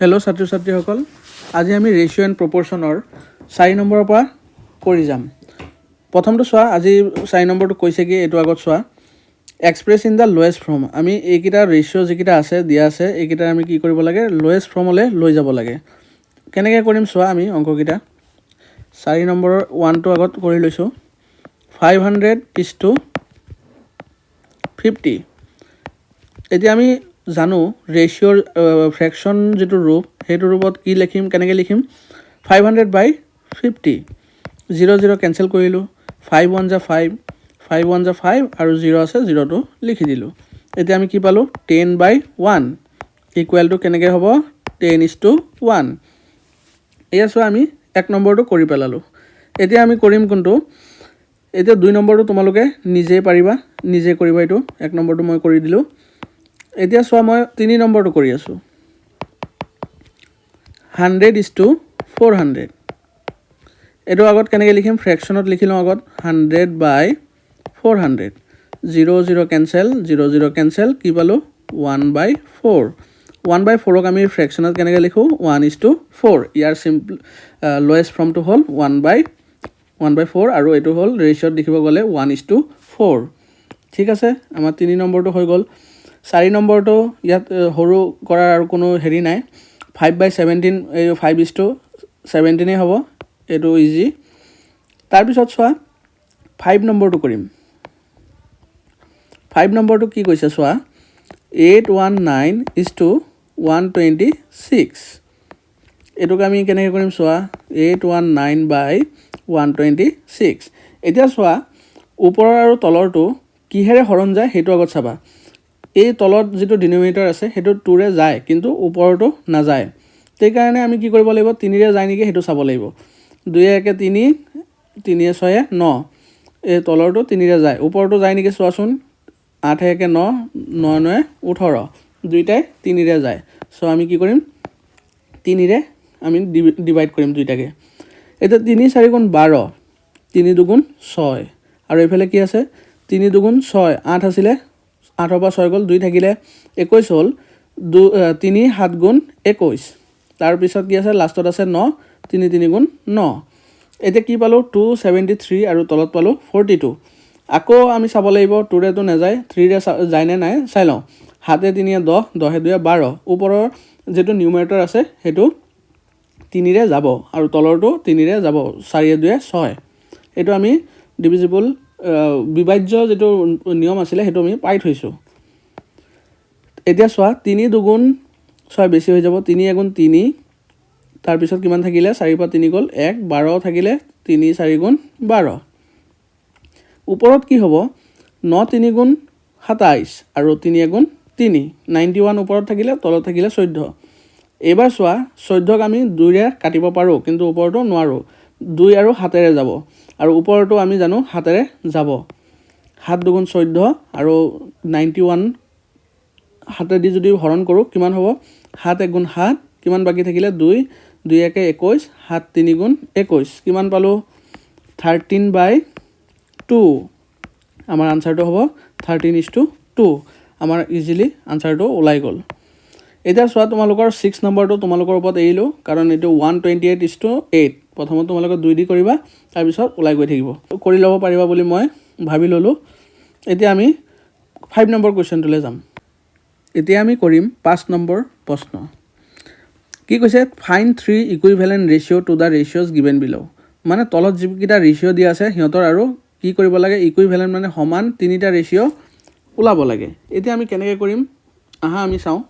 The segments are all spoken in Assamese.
হেল্ল' ছাত্ৰ ছাত্ৰীসকল, আজি আমি ৰেচিঅ' এণ্ড প্ৰপ'ৰ্শ্যনৰ 4 নম্বৰৰ পৰা কৰি যাম। প্ৰথমটো চোৱা, আজি 4 নম্বৰটো কৈছে কি, এইটো আগত চোৱা। Express in the lowest form. আমি এইকেইটা ৰেচিঅ' যিকেইটা আছে, দিয়া আছে, এইকেইটা আমি কি কৰিব লাগে? লৱেষ্ট ফৰ্মলৈ লৈ যাব লাগে। কেনেকৈ কৰিম চোৱা। আমি অংককেইটা 4 নম্বৰৰ ওৱানটো আগত কৰি লৈছোঁ। 500 is to 50। এতিয়া আমি জানো ৰেচিঅ'ৰ ফ্ৰেকশ্যন যিটো ৰূপ, সেইটো ৰূপত কি লিখিম, কেনেকৈ লিখিম? 500 by 50। Zero zero cancel কৰিলোঁ। Five one za five, five one za five আৰু জিৰ' আছে, জিৰ'টো লিখি দিলোঁ। এতিয়া আমি কি পালোঁ? 10 বাই 1 ইকুৱেলটো কেনেকৈ হ'ব? 10 is two 1। এয়া চোৱা, আমি 1 নম্বৰটো কৰি পেলালোঁ। এতিয়া আমি কৰিম কোনটো? এতিয়া 2 নম্বৰটো তোমালোকে নিজেই পাৰিবা, নিজে কৰিবা এইটো। 1 নম্বৰটো মই কৰি দিলোঁ। এতিয়া চোৱা, মই 3 নম্বৰটো কৰি আছোঁ। 100 is two 400। এইটো আগত কেনেকৈ লিখিম? ফ্ৰেকশ্যনত লিখি লওঁ আগত। 100 by 400। Zero zero cancel, zero zero cancel। কি পালোঁ? 1 বাই 4। 1 বাই 4ক আমি ফ্ৰেকশ্যনত কেনেকৈ লিখোঁ? 1 is two 4। ইয়াৰ চিম্পল লৱেষ্ট ফৰ্মটো হ'ল 1 by 1 by 4 আৰু এইটো হ'ল ৰেচিঅ'ত লিখিব গ'লে 1 is two 4। ঠিক আছে, আমাৰ 3 নম্বৰটো হৈ গ'ল। 4 নম্বৰটো ইয়াত সৰু কৰাৰ আৰু কোনো হেৰি নাই। 5 বাই 17, এই 5 is two 17েই হ'ব, এইটো ইজি। তাৰপিছত চোৱা, 5 নম্বৰটো কৰিম। 5 নম্বৰটো কি কৈছে চোৱা। 819 is to 126। এইটোক আমি কেনেকৈ কৰিম চোৱা। 819 by 126। এতিয়া চোৱা, ওপৰৰ আৰু তলৰটো কিহেৰে হৰণ যায়, সেইটো আগত চাবা। এই তলত যিটো ডিন'মিনেটৰ আছে, সেইটো টুৰে যায়, কিন্তু ওপৰটো নাযায়। সেইকাৰণে আমি কি কৰিব লাগিব? তিনিৰে যায় নেকি সেইটো চাব লাগিব। দুয়ে একে তিনি, তিনিয়ে ছয়ে ন। এই তলৰটো তিনিৰে যায়। ওপৰটো যায় নেকি চোৱাচোন। আঠে একে ন, ন নয়ে 18। দুইটাই তিনিৰে যায়। চ' আমি কি কৰিম? তিনিৰে আমি ডিভাইড কৰিম দুইটাকে। এতিয়া তিনি চাৰি গুণ 12, তিনি দুগুণ ছয়। আৰু এইফালে কি আছে? তিনি দুগুণ ছয়, আঠ আছিলে, আঠৰ পৰা ছয় গ'ল, দুই থাকিলে, 21 হ'ল। তিনি সাত গুণ 21। তাৰপিছত কি আছে? লাষ্টত আছে ন, তিনি তিনি গুণ ন। এতিয়া কি পালোঁ? 273 আৰু তলত পালোঁ 42। আকৌ আমি চাব লাগিব, টুৰেতো নাযায়, থ্ৰীৰে যায়নে নাই চাই লওঁ। সাতে তিনিয়ে 10, দহে দুয়ে 12। ওপৰৰ যিটো নিউমাৰেটৰ আছে, সেইটো তিনিৰে যাব আৰু তলৰটো তিনিৰে যাব, চাৰিয়ে দুয়ে ছয়। এইটো আমি ডিভিজিবল, বিভাজ্য যিটো নিয়ম আছিলে, সেইটো আমি পাই থৈছোঁ। এতিয়া চোৱা, তিনি দুগুণ ছয় বেছি হৈ যাব। তিনি এগুণ তিনি। তাৰপিছত কিমান থাকিলে? চাৰিৰ পৰা তিনি গ'ল এক, 12 থাকিলে। তিনি চাৰি গুণ 12। ওপৰত কি হ'ব? ন তিনি গুণ 27 আৰু তিনি এগুণ তিনি। 91 ওপৰত থাকিলে, তলত থাকিলে 14। এইবাৰ চোৱা, 14ক আমি দুইৰে কাটিব পাৰোঁ, কিন্তু ওপৰটো নোৱাৰোঁ। দুই আৰু সাতেৰে যাব আৰু ওপৰটো আমি জানো সাতেৰে যাব। সাত দুগুণ 14 আৰু 91 সাতেদি যদি হৰণ কৰোঁ কিমান হ'ব? সাত এগুণ সাত। কিমান বাকী থাকিলে? দুই। দুই একে 21, সাত তিনি গুণ 21। কিমান পালোঁ? 13 বাই 2। আমাৰ আনচাৰটো হ'ব 13 is two 2। আমাৰ ইজিলি আনচাৰটো ওলাই গ'ল। এতিয়া চোৱা, তোমালোকৰ 6 নম্বৰটো তোমালোকৰ ওপৰত এৰিলোঁ, কাৰণ এইটো 128 is to 8। প্ৰথমত তোমালোকে দুই দি কৰিবা, তাৰপিছত ওলাই গৈ থাকিব। কৰি ল'ব পাৰিবা বুলি মই ভাবি ল'লোঁ। এতিয়া আমি 5 নম্বৰ কুৱেশ্যনটোলৈ যাম। এতিয়া আমি কৰিম 5 নম্বৰ প্ৰশ্ন। কি কৈছে? Find three equivalent ratio to the ratios given below। মানে তলত যিকেইটা ৰেচিঅ' দিয়া আছে, সিহঁতৰ আৰু কি কৰিব লাগে? ইকুইভেলেণ্ট মানে সমান তিনিটা ৰেচিঅ' ওলাব লাগে। এতিয়া আমি কেনেকৈ কৰিম, আহা আমি চাওঁ।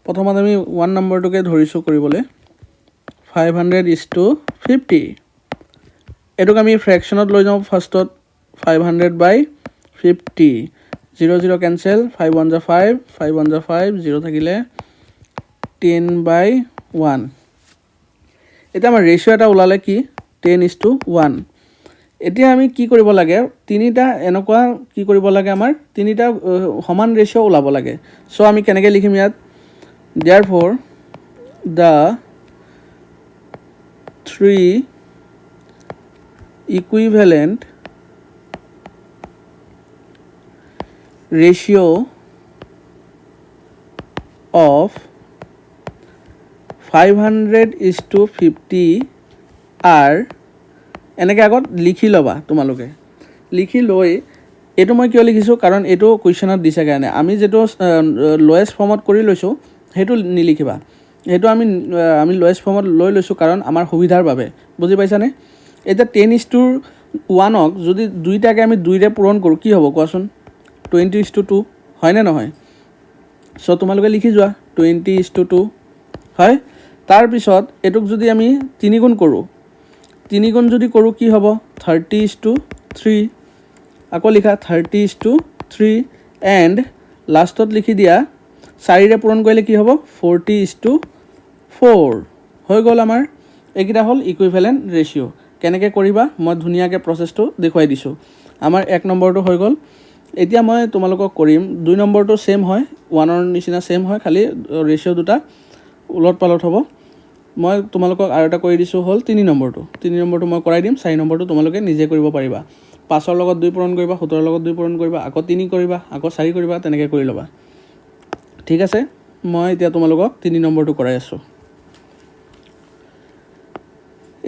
প্ৰথমত আমি 1 নম্বৰটোকে ধৰিছোঁ কৰিবলৈ। 500 is two 50। এইটোক আমি ফ্ৰেকশ্যনত লৈ যাওঁ ফাৰ্ষ্টত। 500 by 50। Zero zero cancel, five one za five, five one za five, zero থাকিলে, 10 বাই 1। এতিয়া আমাৰ ৰেচিঅ' এটা ওলালে কি? 10 is two 1। এতিয়া আমি কি কৰিব লাগে? তিনিটা এনেকুৱা কি কৰিব লাগে? আমাৰ তিনিটা সমান ৰেচিঅ' ওলাব লাগে। চ' আমি কেনেকৈ লিখিম ইয়াত? Therefore, the three equivalent ratio of 500 is to 50 are, এনেকৈ আগত লিখি ল'বা তোমালোকে। লিখি লৈ, এইটো মই কিয় লিখিছোঁ? কাৰণ এইটো কুৱেশ্যনত দিছে কাৰণে। আমি যিটো লৱেষ্ট ফৰ্মত কৰি লৈছোঁ, সেইটো নিলিখিবা। সেইটো আমি লৱেষ্ট ফৰ্মত লৈ লৈছোঁ কাৰণ আমাৰ সুবিধাৰ বাবে। বুজি পাইছানে? এতিয়া 10:1ক যদি দুইটাকে আমি দুইৰে পূৰণ কৰোঁ, কি হ'ব কোৱাচোন? 20:2 হয়নে নহয়? চ' তোমালোকে লিখি যোৱা, 20:2 হয়। তাৰপিছত এইটোক যদি আমি তিনিগুণ কৰোঁ, তিনিগুণ যদি কৰোঁ কি হ'ব? 30:3। আকৌ লিখা, 30:3। এণ্ড লাষ্টত লিখি দিয়া, চাৰিৰে পূৰণ কৰিলে কি হ'ব? 40:4 হৈ গ'ল। আমাৰ এইকেইটা হ'ল ইকুইভেলেণ্ট ৰেচিঅ'। কেনেকৈ কৰিবা, মই ধুনীয়াকৈ প্ৰচেছটো দেখুৱাই দিছোঁ। আমাৰ এক নম্বৰটো হৈ গ'ল। এতিয়া মই তোমালোকক কৰিম দুই নম্বৰটো। ছেইম হয়, ওৱানৰ নিচিনা ছেইম হয়, খালি ৰেচিঅ' দুটা ওলট পালট হ'ব। মই তোমালোকক আৰু এটা কৰি দিছোঁ, হ'ল তিনি নম্বৰটো। তিনি নম্বৰটো মই কৰাই দিম, চাৰি নম্বৰটো তোমালোকে নিজে কৰিব পাৰিবা। পাঁচৰ লগত দুই পূৰণ কৰিবা, 17ৰ লগত দুই পূৰণ কৰিবা, আকৌ তিনি কৰিবা, আকৌ চাৰি কৰিবা, তেনেকৈ কৰি ল'বা। ঠিক আছে, মই এতিয়া তোমালোকক তিনি নম্বৰটো কৰাই আছোঁ।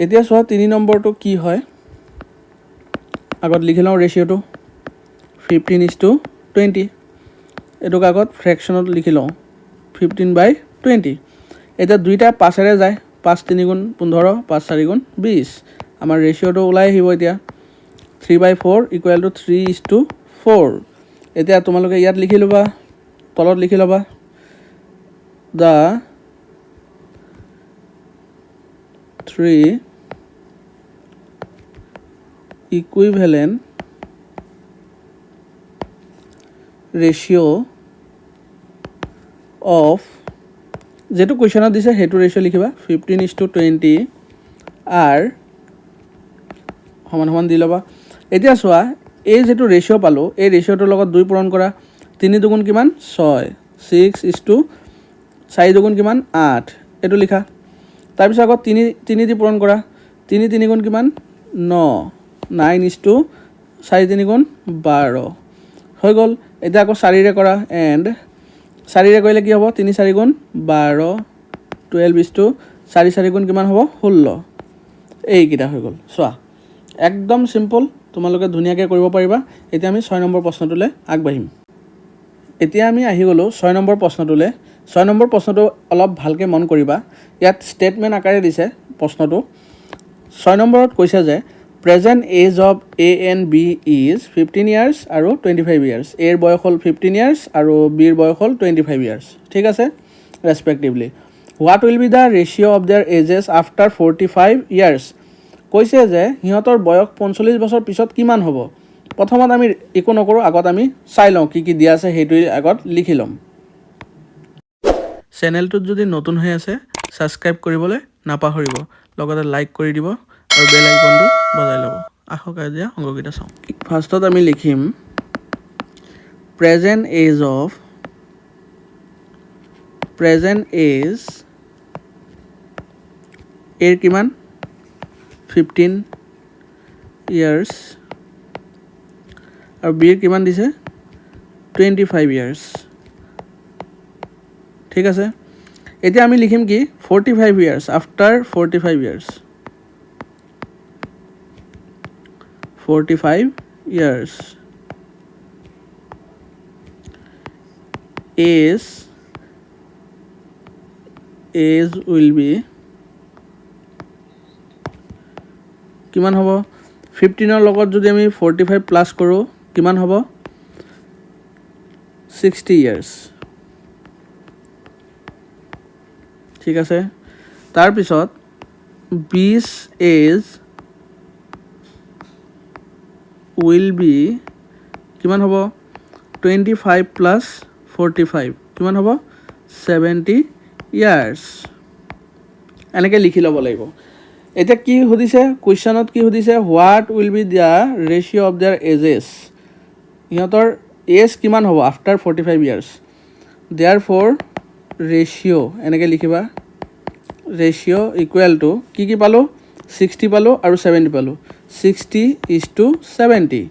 এতিয়া চোৱা, তিনি নম্বৰটো কি হয়। আগত লিখি লওঁ ৰেচিঅ'টো, 15:20। এইটোক আগত ফ্ৰেকশ্যনত লিখি লওঁ, 15/20। এতিয়া দুইটা পাঁচেৰে যায়। পাঁচ তিনি গুণ 15, পাঁচ চাৰি গুণ 20। আমাৰ ৰেচিঅ'টো ওলাই আহিব এতিয়া, 3/4 equal to 3:4। এতিয়া তোমালোকে ইয়াত লিখি ল'বা, তলত লিখি ল'বা, the three equivalent ratio of, যিটো কুৱেশ্যনত দিছে সেইটো ৰেচিঅ' লিখিবা, 15:20 are, সমান সমান দি ল'বা। এতিয়া চোৱা, এই যিটো ৰেচিঅ' পালোঁ, এই ৰেচিঅ'টোৰ লগত দুই পূৰণ কৰা। তিনি দুগুণ কিমান? ছয়। ছিক্স is two চাৰি দুগুণ কিমান? আঠ। এইটো লিখা। তাৰপিছত আকৌ তিনি তিনি দি পূৰণ কৰা। তিনি তিনি গুণ কিমান? ন। 9:2 চাৰি তিনি গুণ 12 হৈ গ'ল। এতিয়া আকৌ চাৰিৰে কৰা। এণ্ড চাৰিৰে কৰিলে কি হ'ব? তিনি চাৰি গুণ 12, 12:2 চাৰি চাৰি গুণ কিমান হ'ব? 16। এইকেইটা হৈ গ'ল। চোৱা, একদম চিম্পল, তোমালোকে ধুনীয়াকৈ কৰিব পাৰিবা। এতিয়া আমি ছয় নম্বৰ প্ৰশ্নটোলৈ আগবাঢ়িম। এতিয়া আমি আহি গ'লোঁ ছয় নম্বৰ প্ৰশ্নটোলৈ। ছয় নম্বৰ প্ৰশ্নটো অলপ ভালকৈ মন কৰিবা। ইয়াত ষ্টেটমেণ্ট আকাৰে দিছে প্ৰশ্নটো। ছয় নম্বৰত কৈছে যে present age of A and B is 15 years আৰু 25 ইয়াৰ্ছ। এৰ বয়স হ'ল 15 ইয়াৰ্ছ আৰু বিৰ বয়স হ'ল 25 ইয়াৰ্ছ, ঠিক আছে, respectively. What will be the ratio of their ages after 45 years? কৈছে যে সিহঁতৰ বয়স 45 বছৰ পিছত কিমান হ'ব? প্ৰথমত আমি একো নকৰোঁ, আগত আমি চাই লওঁ কি কি দিয়া আছে, সেইটোৱে আগত লিখি ল'ম। চেনেলটোত যদি নতুন হৈ আছে, ছাবস্ক্ৰাইব কৰিবলৈ নাপাহৰিব, লগতে লাইক কৰি দিব আৰু বেল আইকনটো বজাই ল'ব। আহক, এতিয়া অংককেইটা চাওঁ। ফাৰ্ষ্টত আমি লিখিম present age এৰ কিমান? 15 ইয়াৰ্ছ। আৰু বিৰ কিমান দিছে? 25 ইয়াৰ্ছ। ঠিক আছে। এতিয়া আমি লিখিম কি? 45 years, after 45 years, 45 years age will be কিমান হ'ব? 15ৰ লগত যদি আমি 45 প্লাছ কৰোঁ, কিমান হ'ব? 60 ইয়াৰ্ছ। ঠিক আছে। তাৰপিছত বিছ এজ will be কিমান হ'ব? 25 প্লাছ 45 কিমান হ'ব? 70 ইয়াৰ্ছ। এনেকৈ লিখি ল'ব লাগিব। এতিয়া কি সুধিছে? কুৱেশ্যনত কি সুধিছে? What will be the ratio of their ages? সিহঁতৰ এজ কিমান হ'ব after 45 years? Therefore ratio এনেকৈ লিখিবা, ৰেচিঅ' ইকুৱেল টু কি কি পালোঁ? 60 পালোঁ আৰু 70 পালোঁ, 60:70।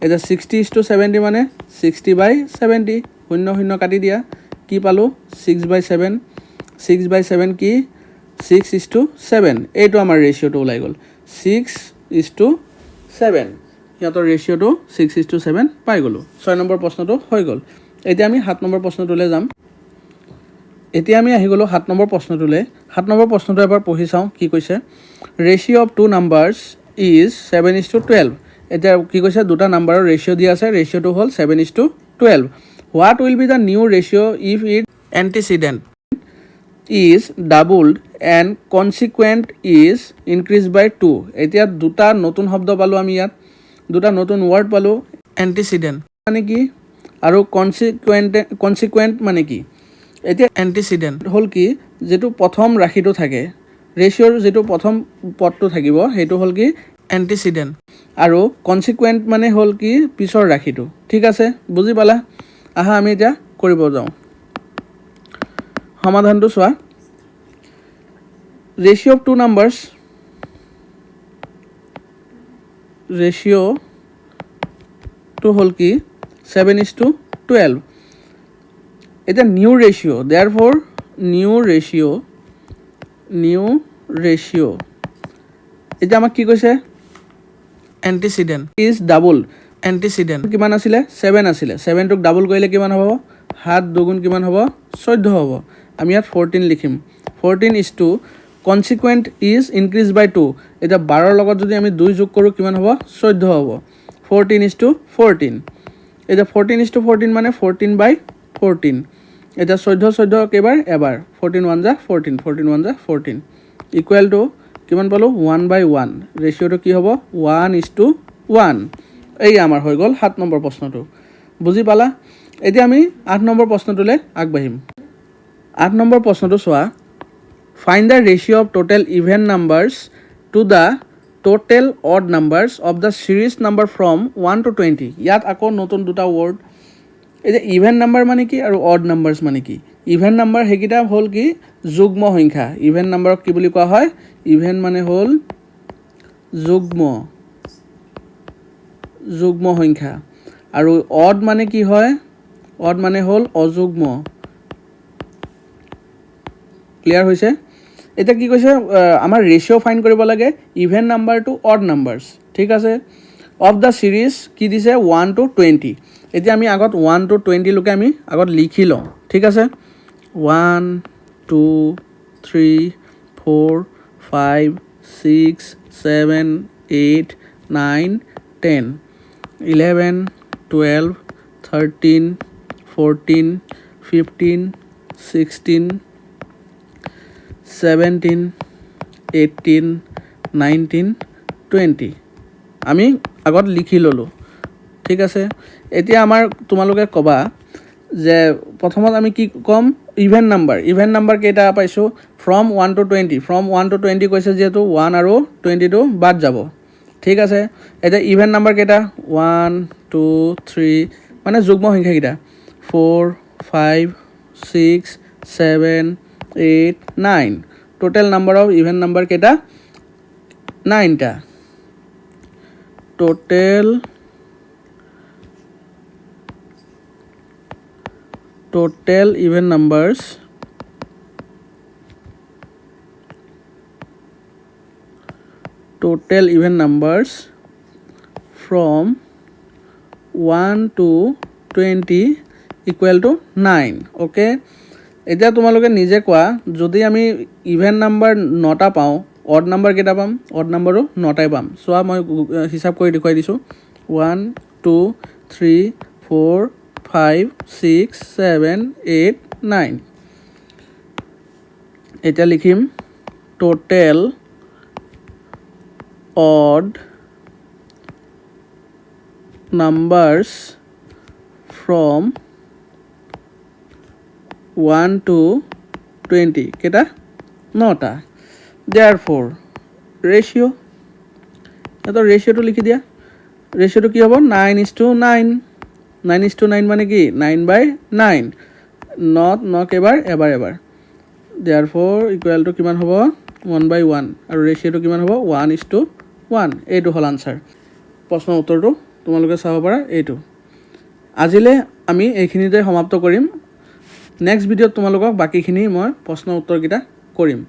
এতিয়া 60:70 মানে 60/70। শূন্য শূন্য কাটি দিয়া। কি পালোঁ? 6/7। 6/7 কি? 6 is to 7। এইটো আমাৰ ৰেচিঅ'টো ওলাই গ'ল, 6 is two 7। সিহঁতৰ ৰেচিঅ'টো 6 is two 7 পাই গ'লোঁ। 6 নম্বৰ প্ৰশ্নটো হৈ গ'ল। এতিয়া আমি 7 নম্বৰ প্ৰশ্নটোলৈ যাম। এতিয়া আমি আহি গ'লোঁ 7 নম্বৰ প্ৰশ্নটোলৈ। 7 নম্বৰ প্ৰশ্নটো এবাৰ পঢ়ি চাওঁ কি কৈছে। Ratio of two numbers is 7 is to 12। এতিয়া কি কৈছে? দুটা নাম্বাৰৰ ৰেচিঅ' দিয়া আছে। ৰেচিঅ'টো হ'ল 7 is to 12। What will be the new ratio if its antecedent is doubled and consequent is increase by 2? এতিয়া দুটা নতুন শব্দ পালোঁ আমি ইয়াত, দুটা নতুন ৱৰ্ড পালোঁ। এণ্টিচিডেণ্ট মানে কি আৰু কনচিকুৱেণ্ট মানে কি? এতিয়া এণ্টিচিডেণ্ট হ'ল কি? যিটো প্ৰথম ৰাশিটো থাকে, ৰেচিঅ'ৰ যিটো প্ৰথম পদটো থাকিব, সেইটো হ'ল কি? এণ্টিচিডেণ্ট। আৰু কনচিকুৱেণ্ট মানে হ'ল কি? পিছৰ ৰাশিটো। ঠিক আছে, বুজি পালা? আহা, আমি এতিয়া কৰিব যাওঁ। সমাধানটো চোৱা। ৰেচিঅ' অফ টু নাম্বাৰ্ছ, ৰেচিঅ'টো হ'ল কি? 7 is two 12। এতিয়া new ratio, therefore new ratio। এতিয়া আমাক কি কৈছে? এণ্টিচিডেণ্ট is double. এণ্টিচিডেণ্ট কিমান আছিলে? ছেভেন আছিলে। ছেভেনটোক ডাবল কৰিলে কিমান হ'ব? সাত দুগুণ কিমান হ'ব? 14 হ'ব। আমি ইয়াত 14 লিখিম। 14 is to consequent is increase by 2। এতিয়া 12ৰ লগত যদি আমি দুই যোগ কৰোঁ, কিমান হ'ব? 14 হ'ব। 14 is two 14। এতিয়া 14 is two 14 মানে 14 বাই 14। এতিয়া 14 14 কেইবাৰ? এবাৰ। 14 one za 14, 14 one za 14, equal to কিমান পালোঁ? 1 বাই 1। ৰেচিঅ'টো কি হ'ব? 1 is two 1। এই আমাৰ হৈ গ'ল 7 নম্বৰ প্ৰশ্নটো। বুজি পালা? এতিয়া আমি 8 নম্বৰ প্ৰশ্নটোলৈ আগবাঢ়িম। 8 নম্বৰ প্ৰশ্নটো চোৱা। Find the ratio of total even numbers to the total odd numbers of the series number from 1 to 20। ইয়াত আকৌ নতুন দুটা ৱৰ্ড। এতিয়া ইভেন নাম্বাৰ মানে কি আৰু অড নাম্বাৰ্ছ মানে কি? ইভেন নাম্বাৰ সেইকেইটা হ'ল কি? যুগ্ম সংখ্যা। ইভেন নাম্বাৰক কি বুলি কোৱা হয়? ইভেন মানে হ'ল যুগ্ম সংখ্যা। আৰু অড মানে কি হয়? অড মানে হ'ল অযুগ্ম। ক্লিয়াৰ হৈছে? এতিয়া কি কৈছে? আমাৰ ৰেচিঅ' ফাইণ্ড কৰিব লাগে even number to odd numbers, ঠিক আছে, অফ the series. কি দিছে? 1 টু 20। এতিয়া আমি আগত 1 টু 20লৈকে আমি আগত লিখি লওঁ, ঠিক আছে? 1, 2, 3, 4, 5, 6, 7, 8, 9, 10, 11, 12, 13, 14, 15, 16, 17, 18, 19, 20। আমি আগত লিখি ল'লোঁ, ঠিক আছে? এতিয়া আমাৰ তোমালোকে ক'বা যে প্ৰথমত আমি কি ক'ম? Even number. Even number কেইটা পাইছোঁ? From 1 to 20। From 1 to 20 কৈছে যিহেতু, 1 আৰু 20টো বাদ যাব, ঠিক আছে? এতিয়া ইভেন নাম্বাৰ কেইটা? ওৱান, টু, থ্ৰী, মানে যুগ্ম সংখ্যাকেইটা 4, 5, 6, 7, 8, 9। Total number of even number কেইটা? নাইনটা। Total even numbers, total even numbers from 1 to 20 equal to 9, okay? এতিয়া তোমালোকে নিজে কোৱা, যদি আমি ইভেন নাম্বাৰ নটা পাওঁ, অড নাম্বাৰ কেইটা পাম? অড নাম্বাৰো নটাই পাম। চোৱা, মই হিচাপ কৰি দেখুৱাই দিছোঁ। 1, 2, 3, 4, 5, 6, 7, 8, 9। এতিয়া লিখিম total odd numbers from 1 to 20 কেইটা? নটা। দেয়াৰফ'ৰ ৰেচিঅ', সিহঁতৰ ৰেচিঅ'টো লিখি দিয়া। ৰেচিঅ'টো কি হ'ব? 9 is to 9। 9 is to 9 মানে কি? 9 বাই 9। Not ন কেইবাৰ? এবাৰ এবাৰ। দেয়াৰফ'ৰ ইকুৱেল টু কিমান হ'ব? 1 বাই 1। আৰু ৰেচিঅ'টো কিমান হ'ব? 1 is two 1। এইটো হ'ল আনচাৰ। প্ৰশ্নৰ উত্তৰটো তোমালোকে চাব পাৰা এইটো। আজিলৈ আমি এইখিনিতে সমাপ্ত কৰিম। নেক্সট ভিডিঅ'ত তোমালোকক বাকীখিনি মই প্ৰশ্ন উত্তৰকেইটা কৰিম।